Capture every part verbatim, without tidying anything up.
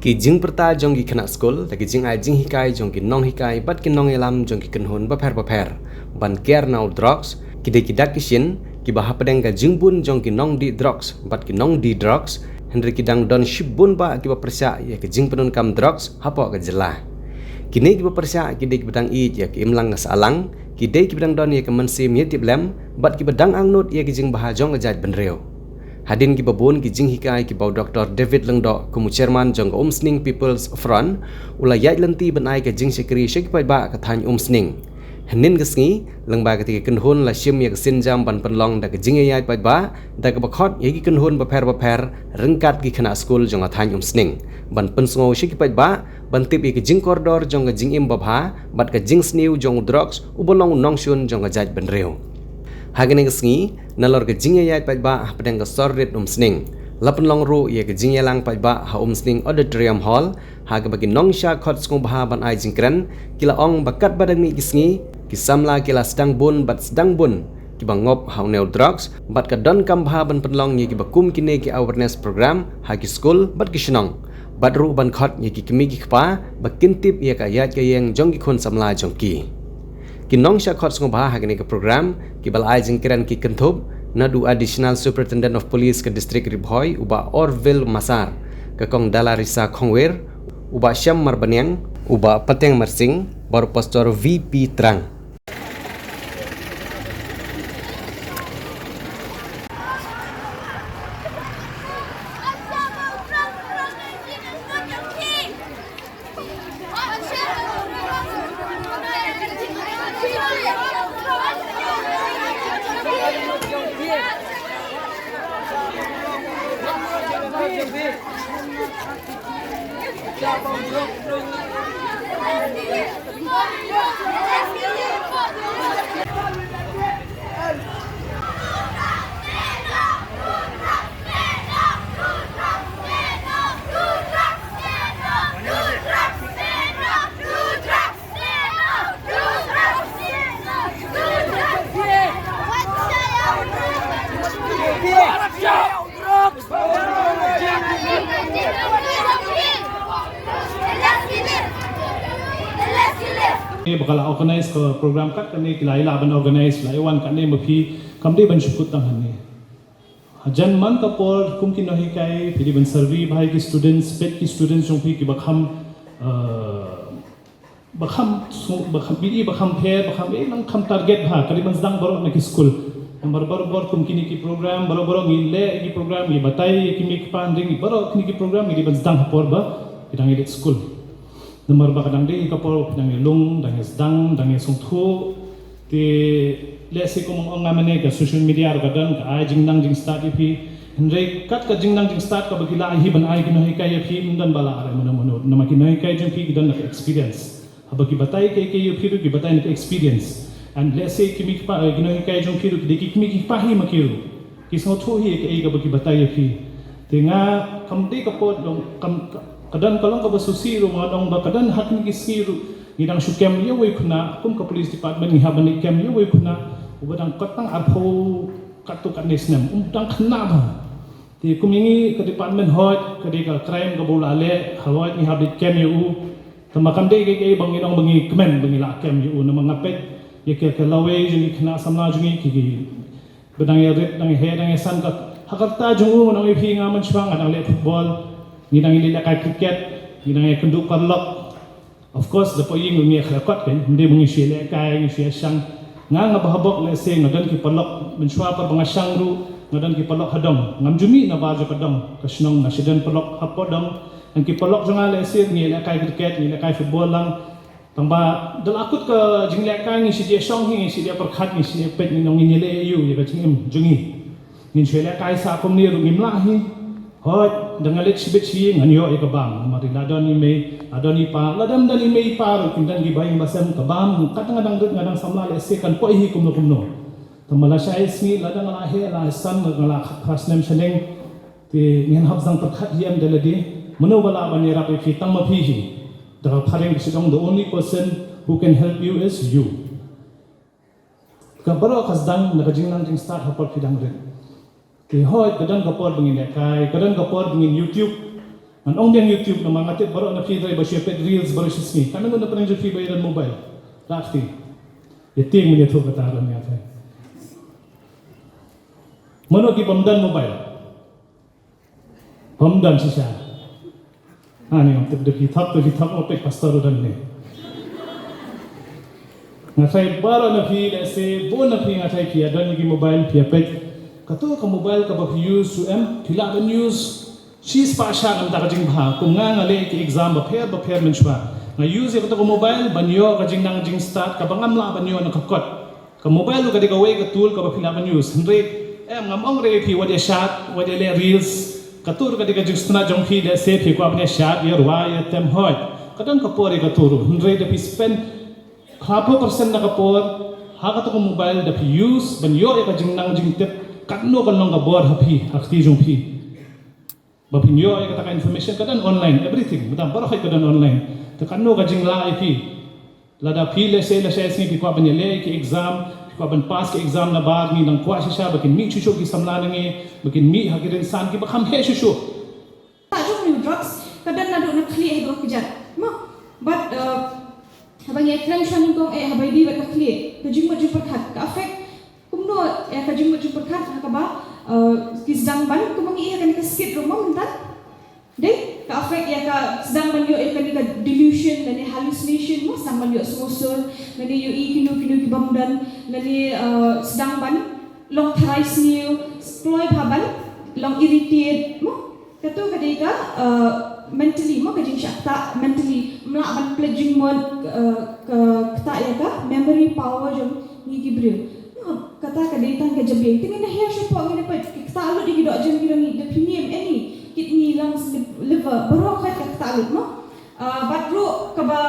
Ki jingpyrta jong ki khynnah skul da ki jingai jinghikai jong ki nonghikai bad ki nongïalam jong ki kynhun bapher bapher ban ker na u drugs ki dei ki dak ki shin kiba hapdeng ka jingbun jong ki nongdih drugs bad ki nongdie drugs, hynrei ki dang don shibun bah kiba pyrshah ïa ka jingpyndonkam drugs hapoh ka jylla. Kine kiba pyrshah ki dei kiba dang ïeit ïa ka imlang ka sahlang, ki dei kiba dang don ïa ka mynsiem ïatiplem bad kiba dang angnud ïa ka jingbha jong ka jaitbynriew. Hadien kiba bun ki jinghikai kiba u Doktor David Lyngdoh kum u chairman jong ka Umsning People's Front u la ïaid lynti ban ai ka jingshakri sha ki paidbah ka thaiñ Umsning. Hynnin ka sngi, lyngba katei ka kynhun la shim ïa ka sienjam ban pynlong da ka jingïaid paidbah da kaba khot ïa ki kynhun bapher bapher ryngkat ki khynnah skul jong ka thaiñ Umsning ban pynsngew sha ki paidbah ban tip ïa ka jingkordor jong ka jingim babha bad ka jingsniew jong u drugs uba long u nongshun jong ka jaitbynriew. Ha kane ka sngi, nalor ka jingïaid paidbah hapdeng ka sor rit Umsning, la pynlong ruh ïa ka jingïalang paidbah ha Umsning Auditorium Hall, ha kaba ki nongshah khot sngewbha ban ai jingkren ki la ong ba katba dang mih ki sngi, ki samla ki la sdang bun bad sdang bun kiba ngop ha une u drugs bad ka donkam bha ban pynlong ïa kiba kum kine ki awareness program ha ki skul bad ki shnong, bad ruh ban khot ïa ki kmie ki kpa ba kin tip ïa ka ïaid ka ïeng jong ki khun samla jong ki. Ki nongshah khot sngewbha ha kane ka program kiba la ai jingkren ki kynthup na u Additional Superintendent of Police ka District Ri Bhoi u Bah Orville Massar, ka Kong Dalarisa Khongwir, u Bah Shyam Marbaniang, u Bah Pateng Marsing bad u Pastor V P Trang. Ba ka la organize ka program kat kane, ki la ïa lah ban organize, la ïa wan kane ma phi, kam dei ban shu kut tang hangne. Hajan man ka por kum ki nonghikai phi dei ban survey bha ïa ki students, peit ki students jong phi kiba kham, eh, ba kham sngewbha, ba kham bit, ba kham pher, ba kham, eh, nang kham target bha, ka dei ban sdang baroh na ki skul. Namar baroh baroh kum kine ki program, baroh baroh ngi leh ki program, ngi batai ki mei ki pa, hynrei baroh kine ki program ngi dei ban sdang ha por ba ki dang ïaleit skul. Namar ba ka dang dei ka por ba ki dang ïalung, dang ïasdang, dang ïasngewthuh. Te lehse kum ong nga mynne, ka social media ruh ka don, ka ai jingnang jingstad ïa phi. Hynrei kat ka jingnang jingstad kaba ki lah hi ban ai ki nonghikai ïa phi, ym don ba lah ai mano mano. Namar ki nonghikai jong phi ki don na ka experience. Haba ki batai kaei kaei ïa phi ruh ki batai na ka experience. And lehse ki mei ki pa, eh, ki nonghikai jong phi ruh ki dei ki kmie ki kpa hi ma ki ruh. Ki sngewthuh hi kaei kaba ki batai ïa phi. Te nga kam dei ka por dong, kam, ka, ka don ka long kaba sngewsih ruh, nga ong ba ka don ha kine ki sngi ruh ngi dang shu kem ïa uwei u khynnah, kum ka police department ngi hap ban leit kem ïa uwei u khynnah uba dang kat tang arphew katto katne snem, um dang khynnah bha. Te kum ïa ngi ka department, hooid ka dei ka crime kaba u la leh, hooid ngi hap leit kem ïa u. Tangba kam dei kaei kaei ba ngi ong ba ngi kmen ba ngi la kem ïa u, namar nga peit ïa ki, ki lawei jong ki khynnah samla jong ngi ki, ki ba dang ïarit, dang ïaheh, dang ïasan ka, ha ka rta jong u, nga ong ïa phi, nga mynshuwa nga dang leh football, ngi dang ïalehkai cricket, ngi dang ïakynduh paralok. Of course da poi ïing ngi ïakhleh kot, kan, ym dei ba ngi shu ïalehkai, ngi shu ïashang. Nga, nga bha bok, lehse nga don ki paralok, mynshuwa por ba nga shang ruh nga don ki paralok ha dong. Ngam ju mih na bar jong ka dong, ka shnong, nga shu don paralok hapoh dong. Ngan ki paralok jong nga lehse ngi ïalehkai cricket, ngi ïalehkai football lang. Tangba da la kut ka jinglehkai ngi shu ïashong hi, ngi shu ïapyrkhat, ngi shu ïapeit, ngi ong ngin ïaleh aïu ïa ka jingim jong ngi. Ngin shu ïalehkai sa kumne ruh ngim lah hi. Hooid, da nga leit shibit shi ïing ngan ïoh ïa ka bam. Namar la don i mei, la don i pa, lada ym don i mei i pa ruh kin don kiba ïing ba sem, ka bam, kat nga dang rit, nga dang samla, lehse kan poi hi kumno kumno. Tangba lashai sngi, lada nga la heh, la san, nga la khatphra snem shaneng. Te ngan hap zang pyrkhat hi em da lade, mano ba lah ban ïarap ïa phi tang ma phi hi. Da ka phareng ki shu ong, the only person who can help you is you. Ka baroh ka sdang na ka jingnang jingstad ha por phi dang rit. Te hooid ka don ka por ba ngin lehkai, ka don ka por ba ngin YouTube. Ngan ong biang YouTube namar nga tip baroh na phi dei ba shu peit reels baroh shi sngi. Katno na pdeng jong phi ba ïa don mobile? Rah kti. Ïa tieng mynta ïathuh kata ruh ïa phi. Mano ki bym don mobile? Bym don shisha. Ani ong tip da phi thok, da phi thok, oh, peit pastor u don ne. Nga tharai baroh na phi, lehse bun na phi nga tharai phi ïa don ïa ki mobile, phi ïa peit. Kato ka mobile kaba phi use, u em phi lah ban use shispah shah namar ka jingbha. Kum nga, nga leh ki exam bapher bapher mynshuwa. Nga use ïa kato ka mobile ban ïoh ka jingnang jingstad kaba ngam lah ban ïoh na ka kot. Ka mobile ruh ka dei kawei ka tool kaba phi lah ban use. Hynrei em, ngam ong re phi wat ïa shad, wat ïa leh reels. Kato ruh ka dei ka jingsngewtynnat jong phi, lehse phi kwah ban ïa shad, ïa rwai, ïa tem, hooid. Ka don ka por ïa kato ruh. Hynrei da phi spend khatphew percent na ka por ha kato ka mobile da phi use ban ïoh ïa ka jingnang jingtip, katno kan long ka bor ha phi, ha kti jong phi. Ba phin ïoh ïa kata ka information ka don online, everything. Mynta baroh ka don online. Te katno ka jinglah ïa phi. Lada phi lehse, lehse sngi phi kwah ban ïaleh ki exam, phi kwah ban pass ki exam na bar, ngi nang kwah shisha ba kin mih shuh shuh ki samla na ngi, ba kin mih ha ki rynsan kiba kham heh shuh shuh. Ka jong u drugs ka don naduh na khlieh haduh kjat. Mo, but, uh, haba ngi ïakren shuwa nyngkong, eh, haba ïadei bad ka khlieh, ka jingmut jingpyrkhat ka affect kumno, eh, ka jingmut jingpyrkhat ha kaba, eh, ki sdang ban, kumba ngi ïohi ha kane ka skit ruh mo mynta. Dei, ka affect ïa ka sdang ban ïoh ïa kane ka delusion lane hallucination mo, sdang ban ïohsngew sur lane ïohi kino kino ki bym don lane, eh, sdang ban long tharai sniew, kloi bha ban long irritate mo. Kato ka dei ka, eh, mentally mo, ka jingshah ktah mentally, ym lah ban pynleit jingmut, eh, ka ktah ïa ka memory power jong ngi ki briew. Mo, kata ka dei tang ka jabieng. Te ngin ïa hiar shapoh, ngin ïa peit ki ktah lut ïa ki dohjem ki dang, da phi niam, any kidney, lungs, liv-, liver, baroh ka ktah lut mo. Ah, bad ruh kaba,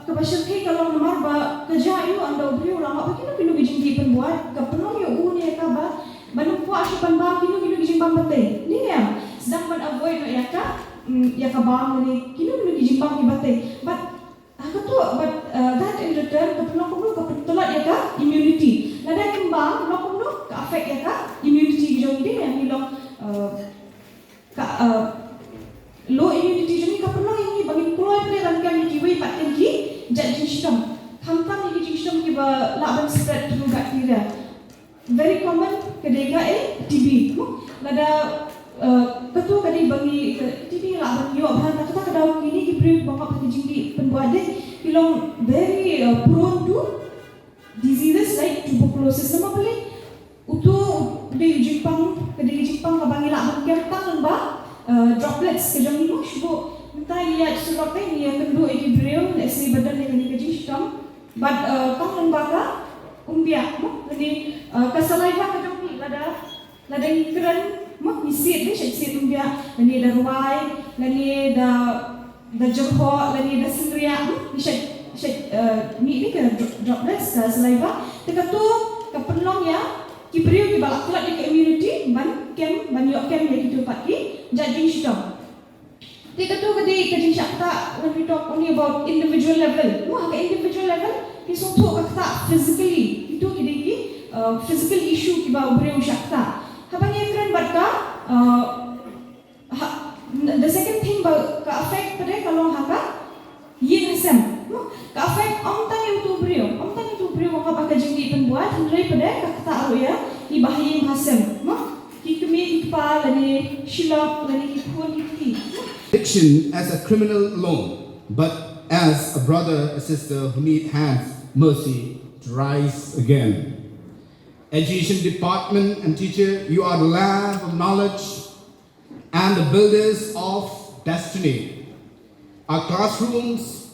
kaba shyrkhei ka long namar ba ka jia ïa u, ynda u briew u la ngop ha kino kino ki jingdih pynbuaid, ka pynlong ïa u ne ïa ka ba, ba ym kwah shuh ban bam kino kino ki jingbam ba tei. Ni ne em, sdang ban avoid noh ïa ka, mm, ïa ka bam ne kino kino ki jingbam kiba tei. But ha kato, but, uh, that in return ka pynlong kumno, ka pyntlot ïa ka immunity. Lada ngim bam, long kumno, ka affect ïa ka immunity jong ngi, dei ne em, ngi long, uh, ka, uh, low immunity jong ngi, ka pynlong ïa ngi ba ngin kloi pat ban kem ïa kiwei pat ken ki jait jingshitom. Khamtam ïa ki jingshitom kiba lah ban spread through bacteria. Very common ka dei ka, eh, T B. Mo, lada, uh, kato ka dei ba ngi, ka T B lah ban ïoh bha, na kata ka daw kine ki briew ba ngop ha ki jingdih pynbuaid, dei ki long very, uh, prone to diseases like tuberculosis. Namar balei? Uto u dei u jingpang, ka dei u jingpang kaba ngi lah ban kem tang lyngba, eh, droplets ka jong ngi mo, shu buh mynta ïa surok te ngi ïa kynduh ïa ki briew, lehse ba don ïa kane ka jingshitom. Bad, eh, tang lyngba ka umbiah mo, lane, eh, ka saliva ka jong ngi, lada, lada ngi kren mo, ngi siat, ngi shait siat umbiah, lane da rwai, lane da da jyrhoh lane da synriah, hmm, ngi shait, shait, eh, mih ne ka dro-, droplets, eh, saliva. Te kato ka pynlong ïa ki briew kiba la tlot ïa ka immunity ban kem, ban ïoh kem ïa kito pat ki jait jingshitom. Te kato ka dei ka jingshah ktah when we talk only about individual level. Mo, ha ka individual level ki sngewthuh ka ktah physically. Kito ki dei ki, eh, physical issue kiba u briew u shah ktah. Haba ngi kren bad ka, eh, Ha, n-, the second thing ba ka affect pat de ka long ha ka ïing ha sem. Mo, ka affect ym tang ïa uto u briew, ym tang ïa uto u briew ba ngop ha ka jingdih pynbuaid, hynrei pat de ka ktah ruh ïa i ba ha ïing ha sem. Mo, ki kmie ki kpa lane shilok lane ki khun ki kti. Addiction as a criminal alone, but as a brother, a sister who need hands, mercy to rise again. Education department and teacher, you are the lamp of knowledge and the builders of destiny. Our classrooms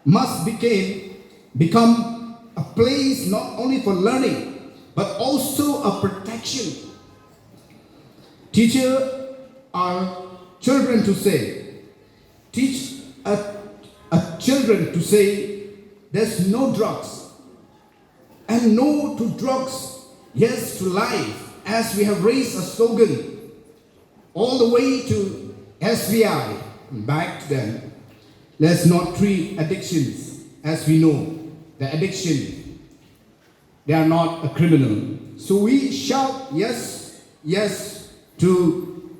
must became, become a place not only for learning, but also a protection. Teacher our children to say, teach a, a children to say, there's no drugs. And no to drugs, yes to life, as we have raised a slogan all the way to S B I and back to them. Let's not treat addictions as we know the addiction. They are not a criminal. So we shout yes, yes to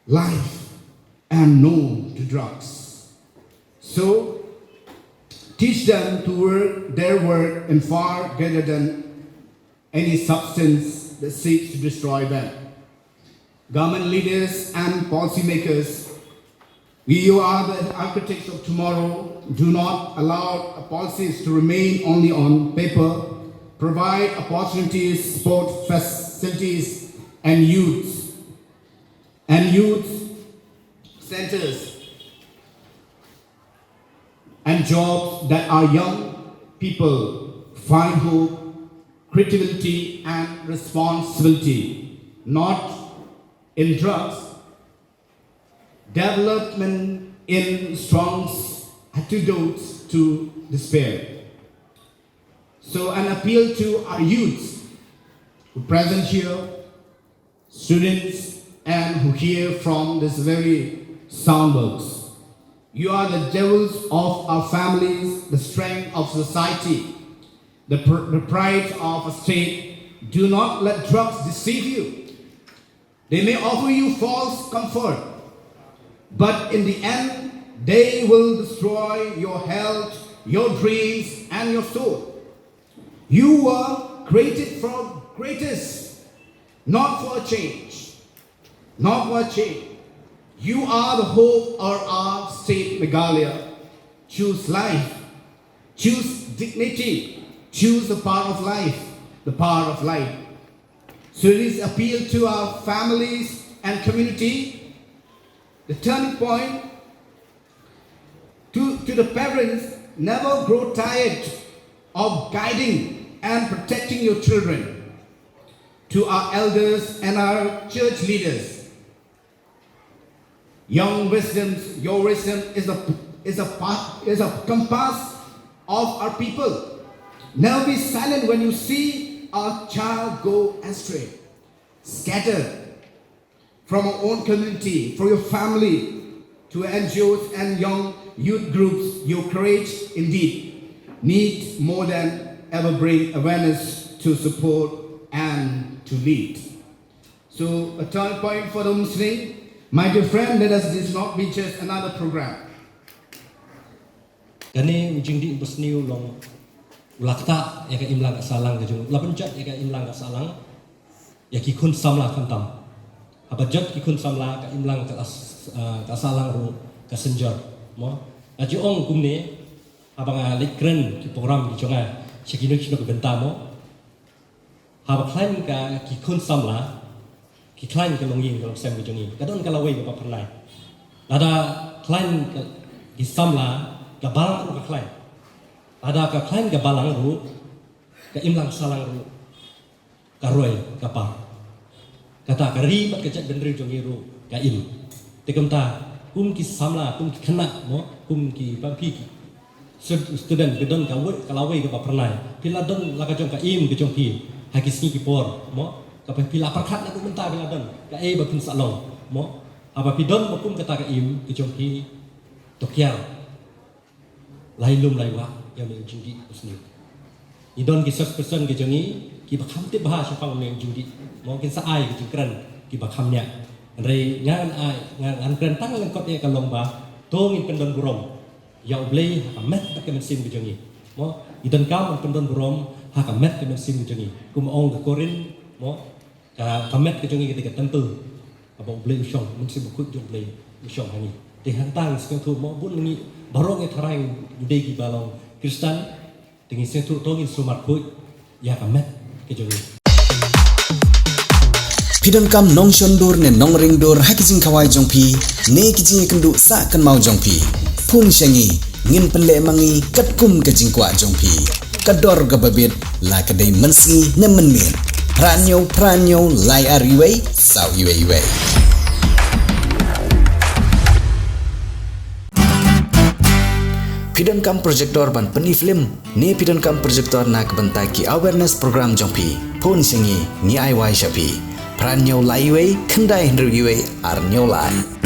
life. and no to drugs. So, teach them to work their work in far greater than any substance that seeks to destroy them. Government leaders and policymakers, we, you are the architects of tomorrow. Do not allow our policies to remain only on paper. Provide opportunities, support facilities, and youth, and youth centers and jobs that our young people find hope, creativity, and responsibility, not in drugs, development in strong antidotes to despair. So, an appeal to our youths who present here, students, and who hear from this very sound works. You are the jewels of our families, the strength of society, the, pr- the pride of a state. Do not let drugs deceive you. They may offer you false comfort, but in the end, they will destroy your health, your dreams, and your soul. You were created for greatness, not for a change. Not for a change. You are the hope of our state, Meghalaya. Choose life. Choose dignity. Choose the power of life. The power of life. So it is appeal to our families and community. The turning point to, to the parents, never grow tired of guiding and protecting your children. To our elders and our church leaders, young wisdom, your wisdom is a, is a, pa- is a compass of our people. Never be silent when you see a child go astray, scattered from our own community, from your family, to N G Os and young youth groups. Your courage indeed needs more than ever bring awareness to support and to lead. So, a turning point for the Muslim. My dear friend, let us this not be just another program. Kane u jingdih u basniew u long u la ktah ïa ka imlang ka sahlang ka jong u, u la pynjot ïa ka imlang ka sahlang ïa ki khun samla khamtam. Haba jot ki khun samla ka imlang ka, ah, ka sahlang ruh ka synjor. Mo? Nga ju ong kumne, haba nga leit kren ki program ki jong nga sha kino kino ki bynta mo. Haba khlaiñ ka ki khun samla ki khlaiñ ka longïing ka longsem ka jong ngi, ka don ka lawei kaba phyrnai. Lada khlaiñ ka ki samla, ka balang ruh ka khlaiñ. Lada ka khlaiñ ka balang ruh, ka imlang sahlang ruh ka roi ka par. Kata ka ri bad ka jaitbynriew jong ngi ruh ka im. Te kumta kum ki samla, kum ki khynnah mo, kum ki pamphi ki stud- student ki don ka wei ka lawei kaba phyrnai. Phi la don la ka jong ka im ka jong phi ha ki sngi ki por mo, kaba phi la pyrkhat na ka mynta phi la don kaei ba phin sa long mo. Haba phi don ba kum kata ka im ka jong phi, to kiar lai lum lai wah ïa une u jingdih u basniew. Ngi don ki spokesperson ki jong ngi kiba kham tip bha shaphang une u jingdih mo, kin sa ai ki jingkren kiba kham ñiah. Hynrei ngan ai, ngan kren tang lyngkot ïa ka long ba to ngin pyndon burom ïa U Blei ha ka met bad ka mynsiem ka jong ngi mo. Ngi donkam ban pyndon burom ha ka met ka mynsiem ka jong ngi. Kum ong ka Korinth mo, ka, ka met ka jong ngi ka dei ka temple kaba U Blei u shong, mynsiem bakhuid jong U Blei u shong ha ngi. Te hangta ngi sngewthuh mo, bun ngi baroh ngi tharai ngi dei kiba long Khristan. Te ngi sngewthuh to ngin sumar khuid ïa ka met ka jong ngi. Phi donkam nongshon dur ne nongring dur ha ki jingkhawai jong phi ne ki jingïakynduh sah kynmaw jong phi? Phone sha ngi, ngin pynleh ma ngi katkum ka jingkwah jong phi. Ka dor kaba bit, la ka dei mynsngi ne mynmiet. Phra hynñiew phra hynñiew lai ar iwei saw iwei iwei. Phi donkam projector ban pyni film ne phi donkam projector na ka bynta ki awareness program jong phi? Phone sha ngi, ngi ai wai sha phi. Phra hynñiew lai iwei khyndai hynriew iwei ar hynñiew lai.